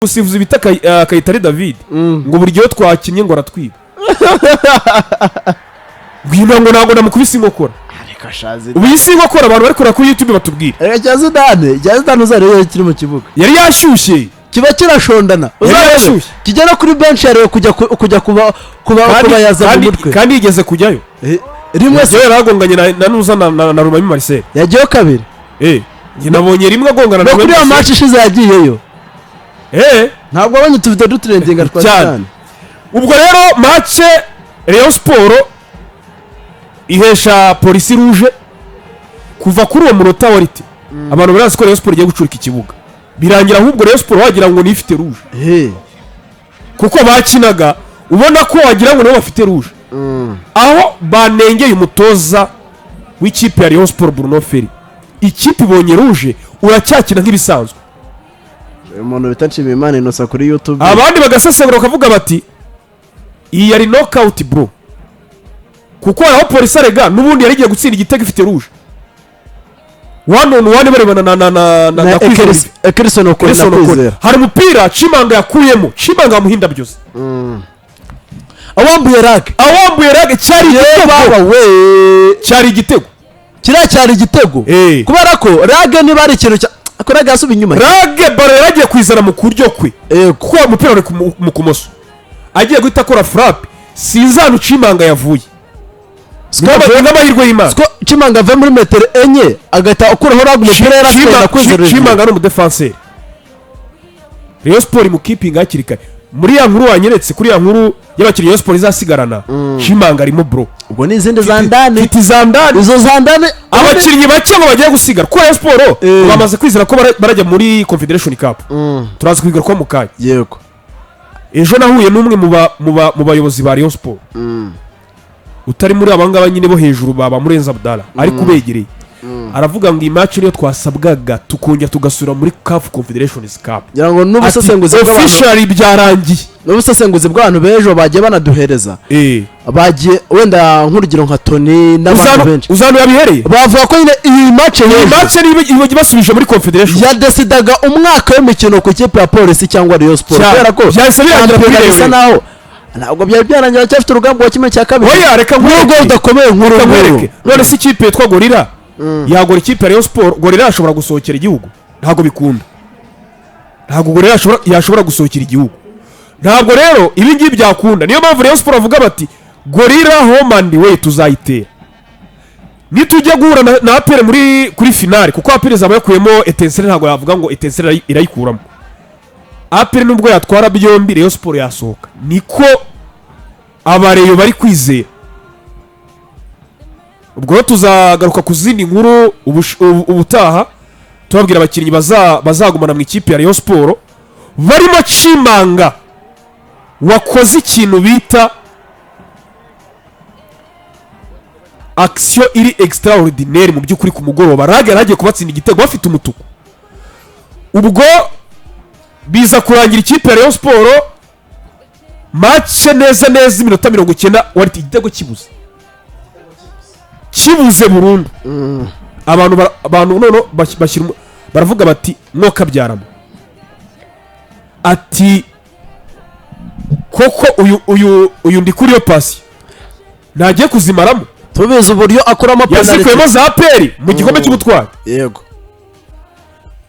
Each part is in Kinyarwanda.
Umusifuzi bita Kayitare David ngo buri gihe iyo twakinnye ngo aratwiba, ngwino, ngo ntabwo namukubise inkokora. Reka shazi. Ubu iyi si inkokora? Abantu bari kureba kuri YouTube batubwira. Reka, cya Zidane uzarebe iyo kiri mu kibuga. Yari yashyushye. Kiba kirashondana. Yari Uzarebe yashyushye. Kijya no kuri benshi yareba kujya kuba kubayaza mu mutwe. Kandi yigeze kujyayo. Rimwe se? Yagiyeyo, yaragonganye na nuza na Rumami Marcel. Yagiyeho kabiri. Njye nabonye rimwe agongana na No kuri Rumami iyo Marcel. match ishize yagiyeyo. Ntabwo wabonye utuvido dutrendinga twa Cyane. Zidane? Ubwo rero match, Rayon Sport ihesha Polisi rouge. Kuva kuri uwo munota wa riti, abantu barazi ko Rayon Sport igiye gucurika ikibuga, birangira ahubwo Rayon Sport wagira ngo niyo ifite rouge, kuko bakinaga ubona ko wagira ngo nibo bafite rouge. Aho banengeye umutoza w'ikipe ya Rayon Sport, Bruno Ferry: ikipe ibonye rouge, uracyakina nk'ibisanzwe. Umuntu bita Nshimiyimana Innocent kuri YouTube. Abandi bagasesengura bakavuga bati iyi yari knockout, bro, kuko aho Polisi arega n'ubundi yari igiye gutsinda igitego ifite rouge, one on one barebana na na na Kwizera. Ekerison Okori na Ekerson Okori. Kwizera. Hari umupira Chimanga yakuyemo, Chimanga amuhinda byose. Awambuye rake. Awambuye rage, cyari igitego. Baba we! Cyari igitego. Kiriya cyari igitego. Kubera ko rage niba ari ikintu cya ko rage yasubiye inyuma. Rage baro yaragiye kuyizana mu kuryo kwe, kuko uwo mupira wari mu kumoso, agiye guhita akora frappe, sinzanu Chimanga yavuye. N'amahirwe y'Imana. Ko Chimanga avuye muri metero 4 agahita akuraho rage, umupira yari afite na Kwizera Olivier. Chimanga ni umudefanseri. Rayon Sport mu keeping hakiri kare muri ya nkuru wanyeretse, kuri ya nkuru y'abakinnyi Rayon Sport izasigarana, Chimanga arimo, bro. Ubwo ni izindi za ndani. Mfite iza ndani. Izo za ndani. Abakinnyi bake ngo bagiye gusigara, kuko Rayon Sport bamaze kwizera ko barajya muri Confederation Cup. Turaza kubigarukaho mu kanya. Ejo nahuye n'umwe mu bayobozi ba Rayon Sport utari muri aba ngaba nyine bo hejuru, baba Murenzi Abdallah, ariko ubegereye, aravuga ngo iyi match niyo twasabwaga, tukongera tugasubira muri CAF Confederations Cup. Ngira ngo n'ubusesenguzi bw'abantu Officially byarangiye. N'ubusesenguzi bw'abantu b'ejo bagiye banaduhereza, bagiye wenda nk'urugero nka Tony n'abantu benshi Uzanu yabihereye. bavuga ko nyine iyi match Iyi y'ejo match niba basubije muri Confederation yadesidaga umwaka w'imikino ku ikipe ya Polisi cyangwa Rayon Sport, Cyane. kubera ko Byahise birangira kuri shampiyona bisa Rayon. naho ntabwo byari byarangira, cyafite urugamba wa 1/2. Oya, reka nubwo nkwereke. rudakomeye nk'uru Reka nguru. nkwereke. None se ikipe yitwa Gorilla yagora ikipe ya Rayon Sport? Gorilla yashobora gusohokera igihugu? Ntabwo bikunda. Ntabwo Gorilla yashobora gusohokera igihugu. Ntabwo rero ibi ngibi byakunda. Niyo mpamvu Rayon Sport bavuga bati Gorilla home and away tuzayitera nitujya guhura na APR kuri finale, kuko APR izaba yakuyemo Etincelles. Ntabwo yavuga ngo Etincelles irayikuramo. APR nubwo yatwara byombi, Rayon Sport yasohoka. Niko abareyo bari kwizera. Ubwo rero tuzagaruka ku zindi nkuru ubutaha, tubabwira abakinnyi bazagumana mu ikipe ya Rayon Sport, barimo Chimanga wakoze ikintu bita action iri extraordinaire mu by'ukuri. Ku mugoroba rage yari agiye kubatsinda igitego bafite umutuku. Ubwo biza kurangira ikipe ya Rayon Sport match neza neza iminota 90 wari igitego kibuze, kibuze burundu. Abantu noneho bashyira baravuga bati mwokabyaramo, ati koko uyu Ndikuriyo pasi ntagiye kuzimaramo. Tubizi uburyo akuramo penaliti. Yazikuyemo za APR mu gikombe cy'ubutwari.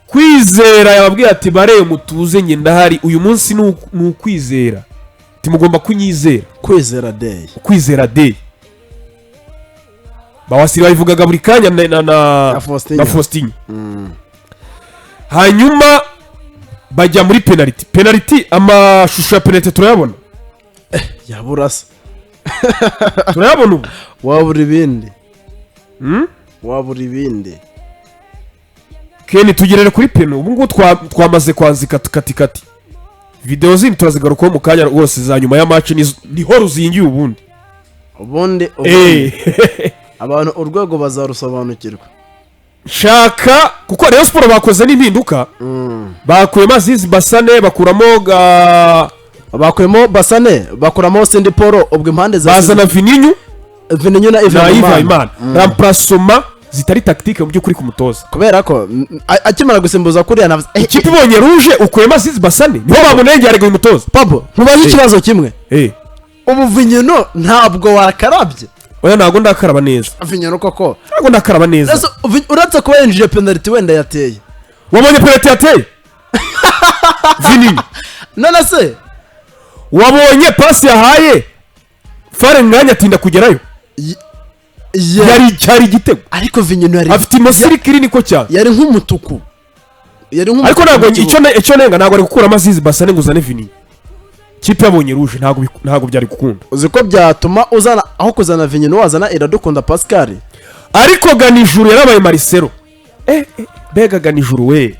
Kwizera yababwiye ati bareye mutuze, njye ndahari uyu munsi, ni ukwizera, timugomba kunyizera. Kwizera Day. Kwizera Day, Bawasiri babivugaga buri kanya na Na Faustinho. Na Faustinho. Hanyuma bajya muri penaliti. Penaliti, amashusho ya penaliti turayabona. Yaburasa. Turayabona ubu. Wabura ibindi? Wabura ibindi? Ken, tugerere kuri peno. Ubu ngubu twamaze kwanzika katikati. Videwo zindi turazigarukaho mu kanya rwose, za nyuma ya match niho ruzingiye ubundi. Ubundi abantu urwego bazarusobanukirwa. Shaka, kuko Rayon Sport bakoze n'impinduka, bakuyemo Azizi Basane, bakuramo ga Bakuyemo Basane, bakuramo Sindi Paul, ubwo impande za bazana Vininyu Vininyu na na Ivan Iva Imana. Imana remplacement. zitari tactique mu by'ukuri ku mutoza. Kubera ko akimara gusimbuza kuriya navuze Ikipe ibonye rouge, ukuyemo Aziz Basane, niho bamunengeye, arega uyu mutoza. Pabo, ntubaze ikibazo kimwe. Ubu Vinyino ntabwo wakarabye? Oya, ntabwo ndakaraba neza. Vinyino koko? Ntabwo ndakaraba neza. Ese uretse kuba yinjije penaliti wenda yateye? Wabonye penaliti yateye Vinini? None se? Wabonye pasi yahaye Fare Mwanya atinda kugerayo? Yari cyari igitego. Ariko Vinyino yari Afite imoso iri clinical cyane. Yari nk'umutuku, yari nk'umutuku Ariko ntabwo mu kibuga. Icyo nenga, ntabwo ari gukuramo Aziz Basane ngo uzane Vinini. Kipe yabonye rouge, ntabwo byari gukunda. Uzi ko byatuma uzana, aho kuzana Vinyino wazana Iradukunda Pascal? Ariko Ganijuru yarabaye Marcelo. Mbega Ganijuru we!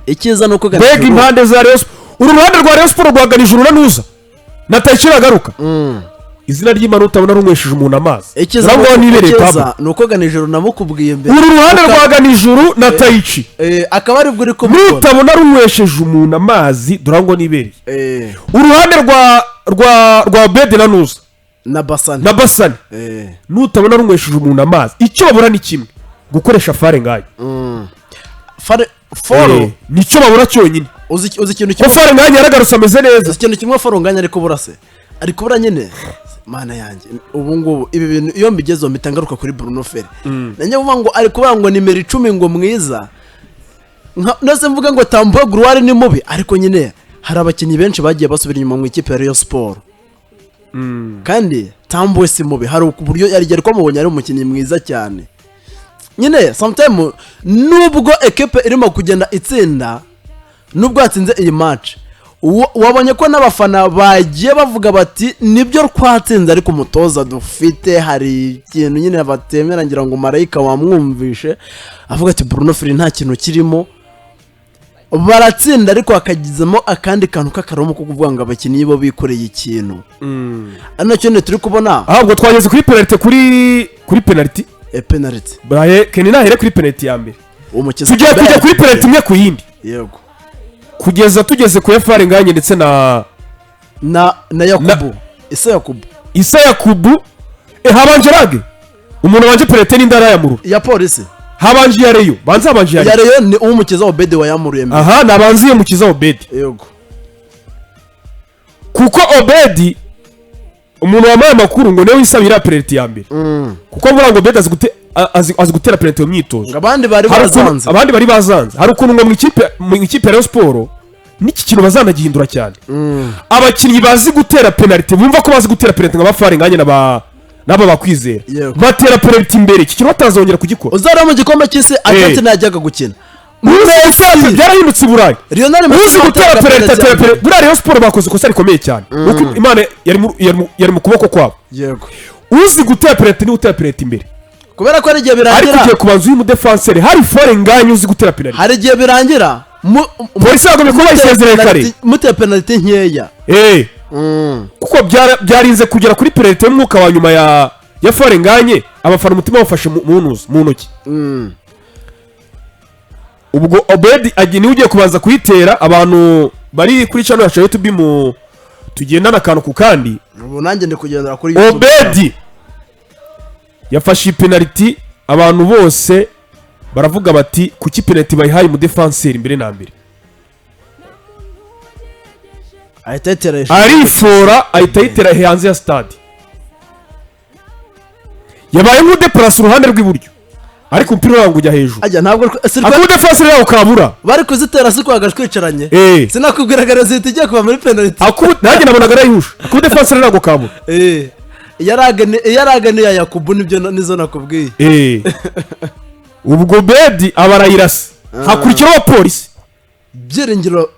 Icyiza ni uko Mbega Ganijuru impande za Rayon Sport, uru ruhande rwa Rayon Sport rwa Ganijuru na Nuza na Tayiciro agaruka, izina ry'Imana utabona runywesheje umuntu amazi. Icyiza Urabona nibereye icyiza Pablo. ni uko Ganijuru namukubwiye mbere. Uru ruhande rwa Ganijuru na Tayici, Akaba aribwo uri kumubona. nutabona runywesheje umuntu amazi, dore aho ngo nibereye. Uruhande rwa Bede na Nuza Na Basane. Na Basane, nutabona runywesheje umuntu amazi. Icyo babura ni kimwe, gukoresha Fare ngayo. Fare foro. Nicyo babura cyonyine. Uzi ikintu Ko kimwe? Fare nganya yaragarutse ameze neza. Uzi ikintu kimwe Foro nganya ari kubura se? Ari kubura nyine, Mana yanjye, ubu ngubu ibi bintu iyo mbigezeho mpita ngaruka kuri Bruno Ferry. Nanjye mvuga ngo ari kuvuga ngo nimero 10 ngo mwiza. Nose mvuga ngo Tambo Gloire ni mubi, ariko nyine hari abakinnyi benshi bagiye basubira inyuma mu ikipe ya Rayon Sport, kandi Tambo si mubi. Hari uburyo yari yari kwamubonye ari umukinnyi mwiza cyane nyine. Sometime nubwo ekipe irimo kugenda itsinda, nubwo yatsinze iyi match, wabonye ko n'abafana bagiye bavuga bati: "Nibyo, twatsinze, ariko umutoza dufite hari ikintu nyine batemera." Ngira ngo Marayika wamwumvishe avuga ati: "Bruno Ferry nta kintu kirimo." Baratsinda, ariko hakagizemo akandi kantu k'akaromo ko kuvuga ngo abakinnyi bo bikoreye ikintu, ari nacyo nyine turi kubona. Ahubwo twageze kuri penaliti, kuri penaliti. Penaliti. Bahe Kenny nahere kuri penaliti ya mbere. Umukiza Tugiye kujya kuri penaliti imwe ku yindi kugeza tugeze ku ya Fare Nganye ndetse na Na Yakubu, Ise Yakubu. Isa Yakubu. Habanje rage umuntu wabanje penaliti n'indara yamurura. Ya Polisi. Habanje iya Rayon, banze habanje iya Ya Rayon. Rayon ni uw'Umukiza Obedi wayamuruye mbere. Aha nabanze iyo Mukiza Obedi. Kuko Obedi, umuntu wambaye amakuru ngo niwe wisabira penaliti ya mbere, kuko mvuga ngo Obedi azi gutera penaliti mu myitozo. Ngo abandi bari Hari ukuntu bazanze. Abandi bari bazanze. Hari ukuntu ngo mu ikipe ya Rayon Sport n'iki kintu bazanagihindura cyane. Abakinnyi bazi gutera penaliti, bumva ko bazi gutera penaliti, nka ba Fare Nganye n'aba Bakwizera, batera penaliti imbere. Iki kintu batazongera kugikora. Uzareba mu gikombe cy'isi, Argentina yajyaga gukina Uzi gutera, byarahindutse i Burayi. Lionel Messi Uzi gutera wateraga penaliti atera penaliti. penaliti. Buriya Rayon Sport bakoze ikosa rikomeye cyane, kuko Imana yari mu kuboko kwabo. Uzi gutera penaliti niwe utera penaliti imbere. Kubera ko hari igihe Ariko birangira ugiye kubanza uyu mudefanseri, hari Fare Nganye uzi gutera penaliti. Hari igihe birangira Polisi yagombye kuba bayisezereye kare. Mutera penaliti nkeya. Kuko byarinze kugera kuri penaliti y'umwuka wa nyuma ya Fare Nganye, abafana umutima bafashe mu ntoki. Ubwo Obedi niwe ugiye kubanza kuyitera. Abantu bari kuri channel yacu ya YouTube mu tugendana akantu ku kandi. Ubu nanjye ndi kugendera kuri YouTube. Obedi yafashe iyi penaliti, abantu bose baravuga bati: "Kuki penaliti bayihaye umudefanseri mbere na mbere?" Ahita ayitera hejuru. Arifora, ahita ayitera hanze ya stade. Yabaye nk'udeparasa uruhande rw'iburyo, ariko umupira uranga ujya hejuru. Ajya ntabwo si Ak'umudefanseri yawo kabura. Bari kuzitera si kwaga twicaranye. Sinakubwiraga rezita igiye kuva muri penaliti. Nanjye nabonaga arayihusha, ak'umudefanseri ntabwo kabura. Iyo aragane ya Yakubu, nibyo nizo nakubwiye. Ubwo Bedi aba arayirasa, hakurikiraho abapolisi. Byiringiro.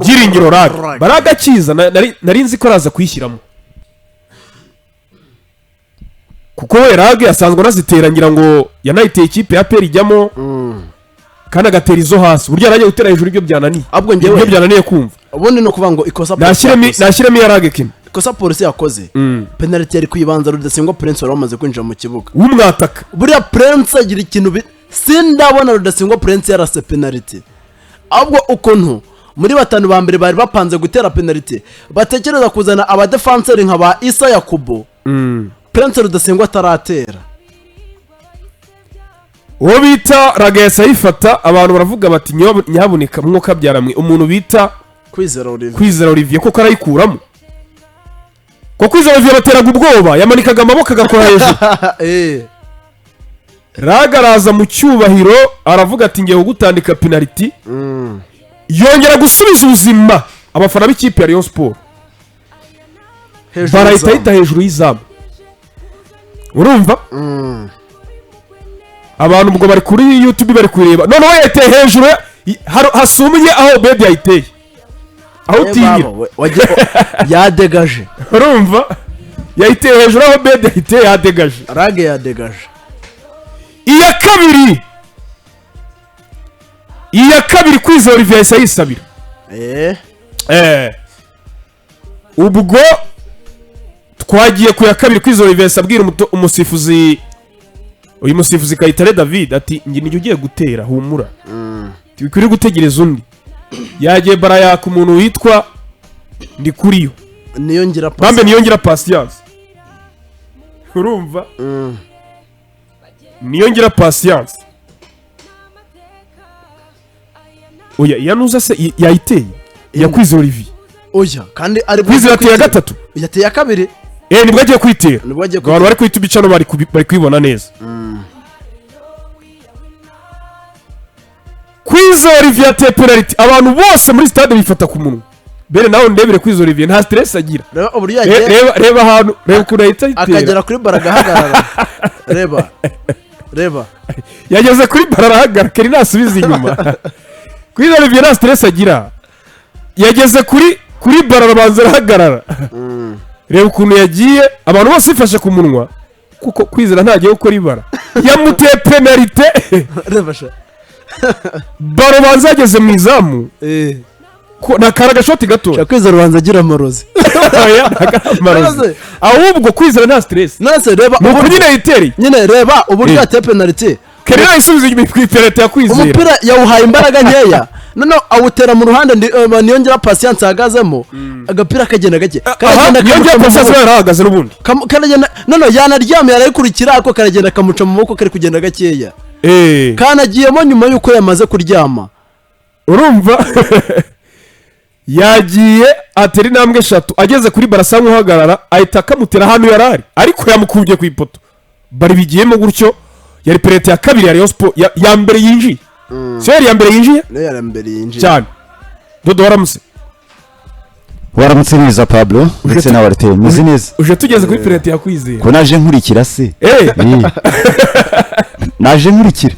Byiringiro Rage baragakiza. Nari nzi ko araza kuyishyiramo, kuko we Rage asanzwe anazitera. Ngira ngo yanayiteye ikipe ya APR ijyamo, kandi agatera izo hasi. Uburyo yaragiye gutera hejuru, ibyo byananiye. Ahubwo njyewe Ibyo byananiye kumva. Ubundi ni ukuvuga ngo ikosa Polisi Nashyiremo yakoze. Nashyiremo iya Rage kimwe. Ikosa Polisi yakoze, penaliti yari kuyibanza Rudasingwa Prince wari wamaze kwinjira mu kibuga. W'umwataka. Buriya Prince agira ikintu sindabona Rudasingwa Prince yarase penaliti. Ahubwo ukuntu muri batanu ba mbere bari bapanze gutera penaliti, batekereza kuzana abadefanseri nka ba Isa Yakubu, Prince Rudasingwa ataratera. Uwo bita Ragayasa ayifata, abantu baravuga bati: "Nyabuneka mwuka byaramwe." Umuntu bita Kwizera Olivier. Kwizera Olivier koko arayikuramo, ko Kwizera Olivier bateraga ubwoba, yamanikaga amaboko agakora hejuru. Raga araza mu cyubahiro, aravuga ati: "Ngiye kugutandika penaliti." Yongera gusubiza ubuzima abafana b'ikipe ya Rayon Sport. Hejuru barahita y'izamu. Ahita hejuru y'izamu, urumva? Abantu ubwo bari kuri YouTube bari kureba. Noneho yayiteye hejuru hasumbye aho Bedi yayiteye, aho utinyira. Baba, yadegaje. Urumva, yayiteye hejuru aho Bedi yayiteye, yadegaje. Rage yadegaje. Iya kabiri Kwizera Olivier yahise ayisabira. Ubwo twagiye ku ya kabiri. Kwizera Olivier yahise abwira umusifuzi, uyu musifuzi Kayitare David, ati: "Njye nijye ugiye gutera, humura, ntibikwiriye gutegereza undi." Yagiye barayaka umuntu witwa Ndikuriyo. Niyo ngira. Bambe Niyongira Patience, urumva? Niyongira Patience, oya, iya nuza se yayiteye iya Kwizera Olivier? Oya, kandi ari Kwizera ateye gatatu. Yateye kabiri. Nibwo agiye kwitera. Nibwo agiye. Abantu bari kwita ibicano bari kubibona neza. Kwizera Olivier ateye penaliti, abantu bose muri stade bifata ku munwa. Bene nawe ndebere, Kwizera Olivier nta stress agira. Reba uburyo yagiye. Reba ahantu, reba ukuntu ahita ayitera. Akagera kuri bara agahagarara, reba, reba. Yageze kuri bara arahagarara, keri nasubiza inyuma. Kwizera Olivier nta stress agira, yageze kuri bara arabanza arahagarara. Reba ukuntu yagiye, abantu bose bifashe ku munwa kuko Kwizera ntagiye gukora ibara, yamuteye penalite. Reba sha. Baro banza yageze mu izamu. Ko ni akari agashoti gato. Sha, Kwizera ubanza agira amarozi. Oya, ntabwo ari amarozi. Ahubwo Kwizera nta stress. Nonese reba ni uku nyine yitereye. Nyine reba uburyo yateye penaliti. Keri yayisubiza inyuma ku ipenaliti ya Kwizera. Umupira yawuhaye imbaraga nkeya, noneho awutera mu ruhande Niyongera Patience ahagazemo, agapira kagenda gake. Aha. Karagenda Niyongera kamuca mu Patience maboko. yarahagaze n'ubundi. Karagenda, noneho yanaryamye arayikurikira, ariko karagenda kamuca mu maboko, kari kugenda gakeya. Kanagiyemo nyuma y'uko yamaze kuryama. Urumva, yagiye atera intambwe eshatu, ageze kuri barasa nk'uhagarara, ahita akamutera ahantu yari ari, ariko yamukubye ku ipoto, bari bigiyemo gutyo. Yari penaliti ya kabiri ya Rayon Sport, ya mbere yinjiye, si yo yari iya mbere yinjiye? Niyo yari mbere yinjiye. Cyane. Dodo, waramutse. Waramutse neza Pablo, ndetse na Walter, meze neza. Uje tugeze kuri penaliti ya Kwizera. Ko naje nkurikira se? Naje nkurikira.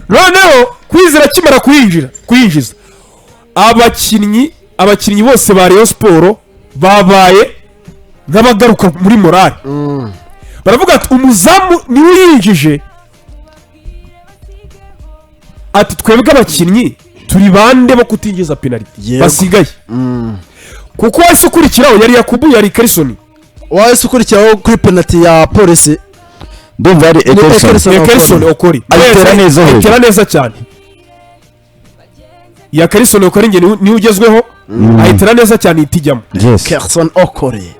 Noneho Kwizera akimara kuyinjira, kuyinjiza, abakinnyi bose ba Rayon Sport babaye nk'abagaruka muri morale, baravuga ati: "Umuzamu niwe uyinjije," ati: "Twebwe abakinnyi turi bande bo kutinjiza penaliti?" Basigaye, kuko wahise ukurikiraho yari Yakubu, yari Karisoni. Wahise ukurikiraho kuri penaliti ya Polisi. Ndumva ari Ederson. Ederson. Ni Karisoni Okori. Ayitera neza hejuru. Ayitera neza cyane. Iya Karisoni Okori nge niwe ugezweho, ayitera neza cyane, ihita ijyamo. Yes. Kerson Okori.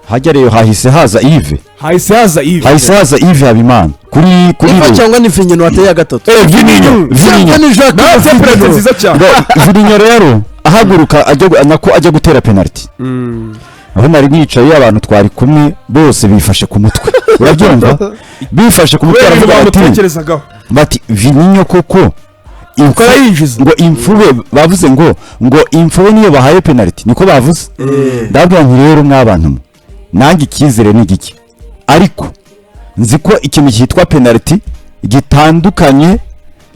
Hajya rero hahise haza Yves. Hahise haza Yves. Hahise haza Yves Habimana kuri Iva we. cyangwa ni Vinyino wateye ya gatatu? Vininyo, Vininyo. Cyangwa ni Jacques? Nawe ateye penaliti nziza cyane. Ngo Vininyo rero ahaguruka ajya nako ajya gutera penaliti, aho nari nicaye abantu twari kumwe bose bifashe ku mutwe, urabyumva, bifashe ku mutwe. Kubera ibintu Baravuga bati bamutekerezagaho. Bati: "Vininyo koko Kuko arayinjiza." Ngo imfube, bavuze ngo imfube niyo bahaye penaliti, niko bavuze. Ndababwira nti: "Rero mwabantu mwe, nanjye icyizere ni gike, ariko nzi ko ikintu cyitwa penaliti gitandukanye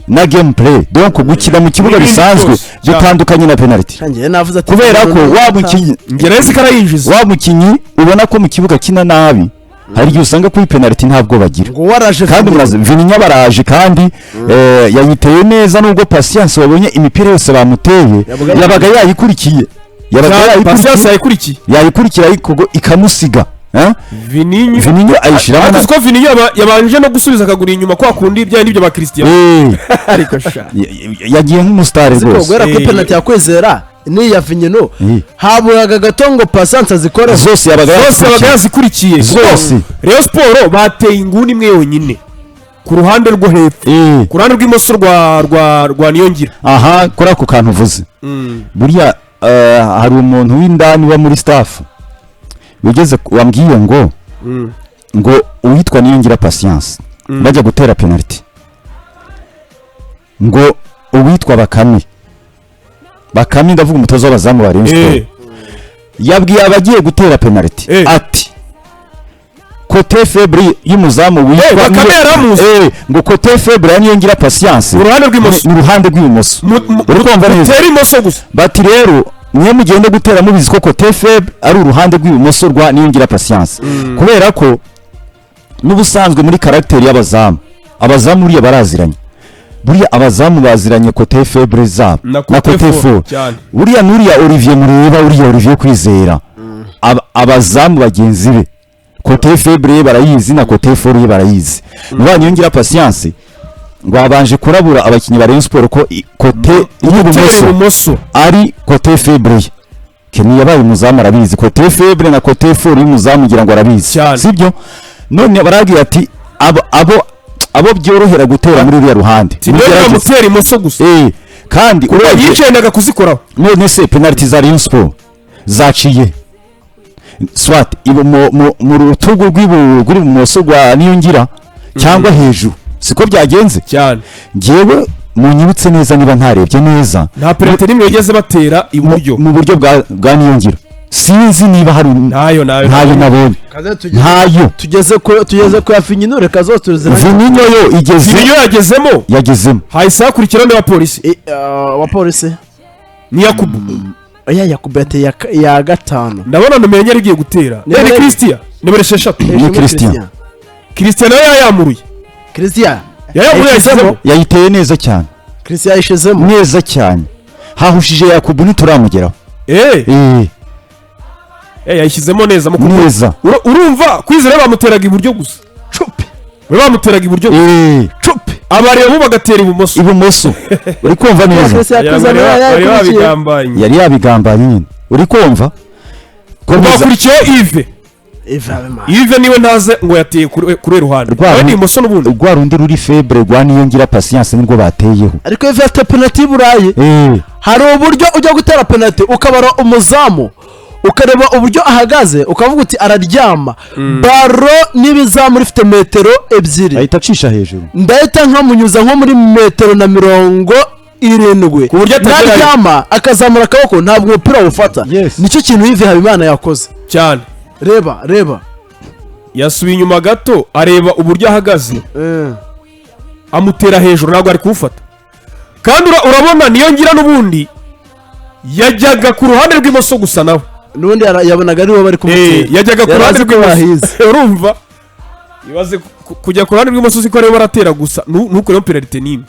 na game play, donc gukina mu kibuga N'ibindi bisanzwe byose. gitandukanye na penaliti." Ngiye navuze ati Kubera ko wa mukinnyi Njye nahise ko arayinjiza. wa mukinnyi ubona ko mu kibuga akina nabi, hari igihe usanga kuri penaliti ntabwo bagira. Ngo waraje. Kandi Vinyino. murazi Vininyo baraje, kandi yayiteye neza, nubwo Patience wabonye imipira yose bamuteye yabaga yayikurikiye, yabaga Patience yayikurikiye. Yayikurikiye. Yayikurikira ariko ngo ikamusiga, eh? Vininyo. Vininyo ayishyiramo Ariko ko Vininyo yabanje no gusubiza akaguru inyuma kwa kundi ibyaye n'ibyo ba Christian. Ariko sha Yagiye nk'umusitari Siko rwose. guhera kuri penaliti ya Kwizera n'iya Vinyino, haburaga gato ngo Patience azikoreho. Zose yabaga Zose yabaga yazikurikiye. yazikurikiye. Zose. Rayon Sport bateye inguni imwe yonyine. Ku ruhande rwo hepfo, ku ruhande rw'imoso rwa Niyongira. Aha kuri ako kantu uvuze, buriya hari umuntu w'indani uba muri staff wigeze wambwiye ngo uwitwa Niyongira Patience bajya gutera penalty, ngo uwitwa Bakame, Bakame ndavuga umutoza w'abazamu ba Rayon Sports, yabwiye abagiye gutera penalty ati côté faible y'umuzamu witwa Bakame yaramuzi. Ngo côté faible ya Niyongira Patience Uruhande rw'imoso. Ni uruhande rw'ibumoso. Uri kumva neza? Mutera imoso gusa. Bati rero mwe mugende gutera mubizi ko côté faible ari uruhande rw'ibumoso rwa Niyongira Patience, kubera ko n'ubusanzwe muri caractère y'abazamu, abazamu buriya baraziranye, buriya abazamu baziranye côté faible zabo na côté fort cyane. Buriya n'uriya Olivier mureba, uriya Olivier Kwizera, abazamu bagenzi be côté faible ye barayizi na côté fort ye barayizi. Niba Niyongira Patience ngo babanje kurabura abakinnyi ba Rayon Sport ko côté Gutera y'ibumoso ibumoso ari côté faible ye. Kenny yabaye umuzamu arabizi, côté faible na côté fort y'umuzamu ngira ngo arabizi. Cyane. Sibyo? None barabwira ati abo byorohera gutera muri ruriya ruhande niyo mugerageze. Mutera imoso gusa. Kandi urebye yicaye yendaga kuzikoraho. None se penalty za Rayon Sport zaciye swat mu rutugu rw'ibumoso rwa Niyongira cyangwa hejuru, siko byagenze? Cyane. Ngewe munyibutse neza niba ntarebye neza. Nta penalty n'imwe yigeze batera iburyo. Mu buryo bwa Niyongira sinzi niba hari Ntayo, nayo. Ntayo nabonye. Kaze tugeze Ntayo. tugeze ku ya Finyino, reka zose tuzirangire. Vininyo yo igeze Vinyo yagezemo. Yagezemo. Hahise hakurikiraho n'aba polisi. Wa polisi. Ni Yakubu. Oya, Yakubu yateye iya gatanu. Ndabona nomero enye igiye gutera. Ni ni Christian, nimero 6. Ni Christian. Christian nawe yayamuruye. Christian Yayamuruye, yayishyizemo. Yayiteye neza cyane. Christian yayishizemo. Neza cyane, hahushije Yakubu ntituramugeraho. Yayishyizemo neza mu kuguru. Neza. Urumva Kwizera bamuteraga iburyo gusa. Cupi. We bamuteraga iburyo gusa. Cupi. Abareba bo bagatera ibumoso. Ibumoso, uri kumva neza? Christian Bari yakoze bari yakurikiye. babigambanye. Yari yabigambanye nyine, uri kumva? Komeza. Bakurikiyeho Yves. Yves Habimana. Yves niwe ntaze ngo yateye kuri ruhande. We ni imoso n'ubundi. Rwa rundi ruri faible rwa Niyongira Patience nirwo bateyeho. Ariko Yves yateye penalty y'i Burayi. Hari uburyo ujya gutera penalty ukabara umuzamu, ukareba uburyo ahagaze, ukavuga uti araryama, ballon n'ibizamu rifite metero 2, ahita acisha hejuru. Ndahita nkamunyuza nko muri metero na 70, Ku buryo atagerayo. naryama akazamura akaboko ntabwo umupira awufata. Nicyo kintu Yves Habimana yakoze. Cyane. Reba, reba. Yasubiye inyuma gato, areba uburyo ahagaze, amutera hejuru, ntabwo ari kuwufata. Kandi urabona niyo ngira n'ubundi yajyaga ku ruhande rw'imoso gusa nawe. N'ubundi yabonaga ari bo bari kumutera. Yajyaga ku Yari ruhande azi ko rw'imoso. bahize. Urumva ibaze kujya ku ruhande rw'imoso, siko aribo baratera gusa, ntukureho penalty n'imwe.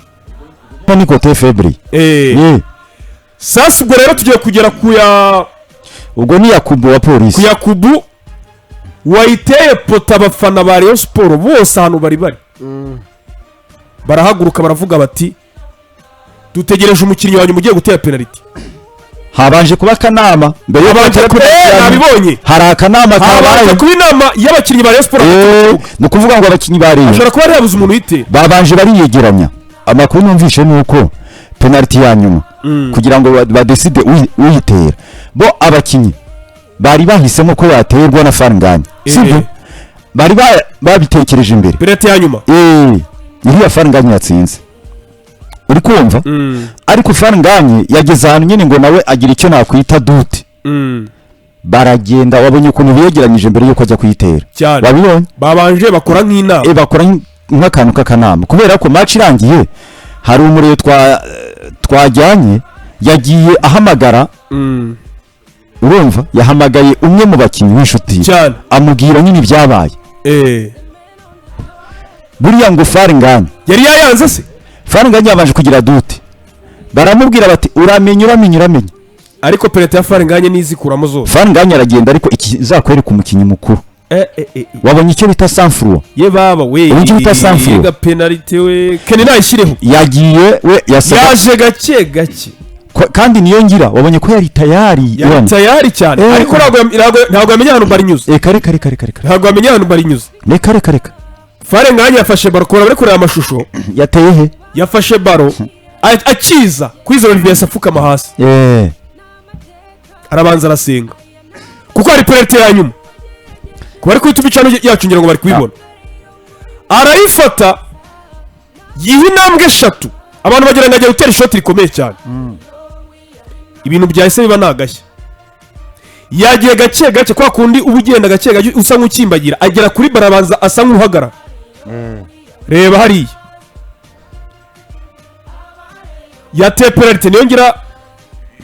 Ni côté faible. Sasa ubwo rero tugiye kugera ku ya Ubwo ni Yakubu wa ku polisi. Yakubu wayiteye poteau. Abafana ba Rayon Sport bose ahantu bari bari barahaguruka, baravuga bati dutegereje umukinnyi wanyu ugiye gutera penalty. Habanje kuba akanama mbere yo Habanje gutera penalty. Nabibonye. Hari akanama Habanje kabaye. kuba inama y'abakinnyi ba Rayon Sport. Ni ukuvuga ngo abakinnyi ba Rayon Ashobora kuba yari yabuze umuntu uyitera. Babanje bariyegeranya. Amakuru numvishe ni uko penalty ya nyuma kugira ngo badécide uyitera, bo abakinnyi bari bahisemo ko yaterwa na Faringanya, sibyo? Bari babitekereje imbere. Penalty ya nyuma. Iriya Faringanya yatsinze, uri kumva? Ariko Faringanye yageze ahantu nyine ngo nawe agira icyo nakwita doute. Baragenda, wabonye ukuntu biyegeranyije mbere yuko ajya kuyitera? Cyane. Wabibonye? Babanje bakora nk'inama. Bakora nk'akantu k'akanama, kubera ko match irangiye hari umuriro twajyanye yagiye ahamagara. Urumva yahamagaye umwe mu bakinnyi w'inshuti ye, Cyane. amubwira nyine ibyabaye. Buriya ngo Faringanye Yari yayanze se? Faringanye yabanje kugira doute, baramubwira bati uramenye, uramenye, uramenye. Ariko penalty ya Faringanye n'izikuramo zose. Faringanye aragenda, ariko ikizakwereka umukinnyi mukuru, wabonye icyo bita sang-froid? Ye baba we! Uburyo bita sang-froid. Yega penalty we, Kenny nayishyireho. Yagiye we yasaga Yaje gake gake. Kandi niyo ngira wabonye ko yari tayari. Yari Ibona. tayari cyane. Ariko ntabwo yamenya ahantu barinyuze. Reka, reka, reka, reka, reka. Ntabwo yamenya ahantu barinyuze. Reka, reka, reka. Fall Ngagne yafashe ballon, kubera bari kureba amashusho. Yateye he? Yafashe ballon akiza Kwizera Olivier, apfukama hasi, arabanza arasenga kuko hari penalty ya nyuma. Ku bari kuri YouTube yacu, ngira ngo bari kubibona. Arayifata, yiha intambwe eshatu, abantu bagira ngo agiye gutera ishoti rikomeye cyane. Ibintu byahise biba ni agashya. Yagiye gake gake, kwa kundi uba ugenda gake gake usa nk'ukimbagira, agera kuri ballon, abanza asa nk'uhagarara. Reba hariya, yateye penalty, niyo ngira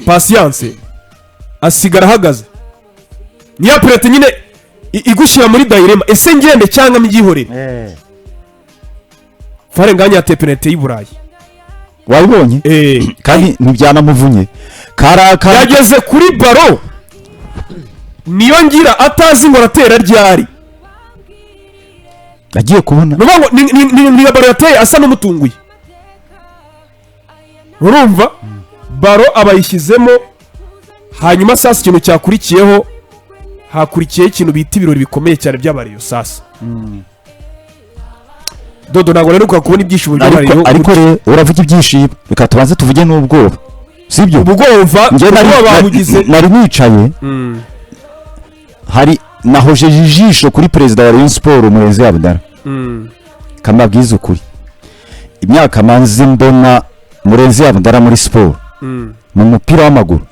Patience asigara ahagaze. Niyo penalty nyine igushyira muri dilemma: ese ngende cyangwa mbyihorere? Fall Ngagne yateye penalty y'i Burayi. Wabibonye? Eh. Kandi ntibyanamuvunnye kari Yageze kuri ballon, niyo ngira atazi ngo aratera ryari. Agiye kubona. Ni ukuvuga ngo ni nka ballon yateye asa n'umutunguye. Urumva ballon abayishyizemo. Hanyuma sasa ikintu cyakurikiyeho, hakurikiyeho ikintu bita ibirori bikomeye cyane by'abariyo. Sasa Dodo, ntabwo rero kubona ibyishimo Ariko by'abariyo. Ariko rero uravuga ibyishimo, reka tubanze tuvuge n'ubwoba, sibyo? Ubwoba. Njye Ubwoba babugize. Nari nicaye, hari nahojeje ijisho kuri perezida wa Rayon Sport, Murenzi Abdallah. Kamabwiza ukuri, imyaka manzi mbona Murenzi Abdallah muri siporo, mu mupira w'amaguru,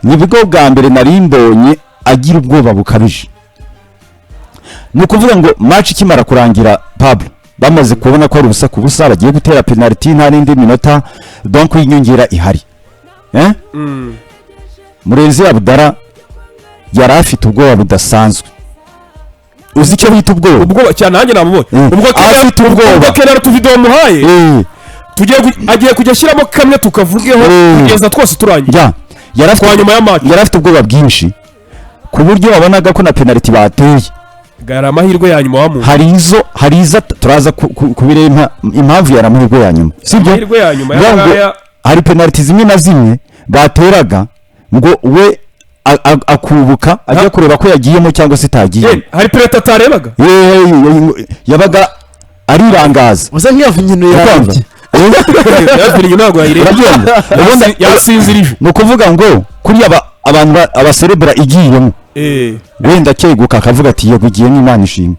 nibwo bwa mbere nari mbonye agira ubwoba bukabije. Ni ukuvuga ngo match ikimara kurangira, Pablo, bamaze kubona ko ari ubusa ku busa, bagiye gutera penalty, nta n'indi minota donc y'inyongera ihari, eh? Murenzi Abdallah yari afite ubwoba budasanzwe. Uzi icyo bita ubwoba? Ubwoba cyane, nanjye namubonye. Ubwo Afite ubwoba. Ubwo Kenera tuvidewo muhaye, agiye kujya ashyiramo kamwe tukavugeho kugeza twose turangiye. Ya, yari afite Kwa nyuma ya match. Yari afite ubwoba bwinshi ku buryo wabonaga ko na penalty bateye Yari amahirwe ya nyuma wamuha. Hari izo turaza kubireba impamvu yari amahirwe ya nyuma, sibyo? Amahirwe ya nyuma. Ngo yaya. Hari penalty zimwe na zimwe bateraga ngo we akubuka ajya kureba ko yagiyemo cyangwa se itagiye. Hari penalty atarebaga. Yabaga arirangaza. Usa nk'iyavunnye. Urumva? Yarebye. Yavunnye, ntabwo yayireba. Urabyumva? Ubundi Yasinzirije. Ni ukuvuga ngo kuriya abantu abaserebura igiyemo, wenda akeguka akavuga ati: "Yego, igiyemo, Imana ishimwe."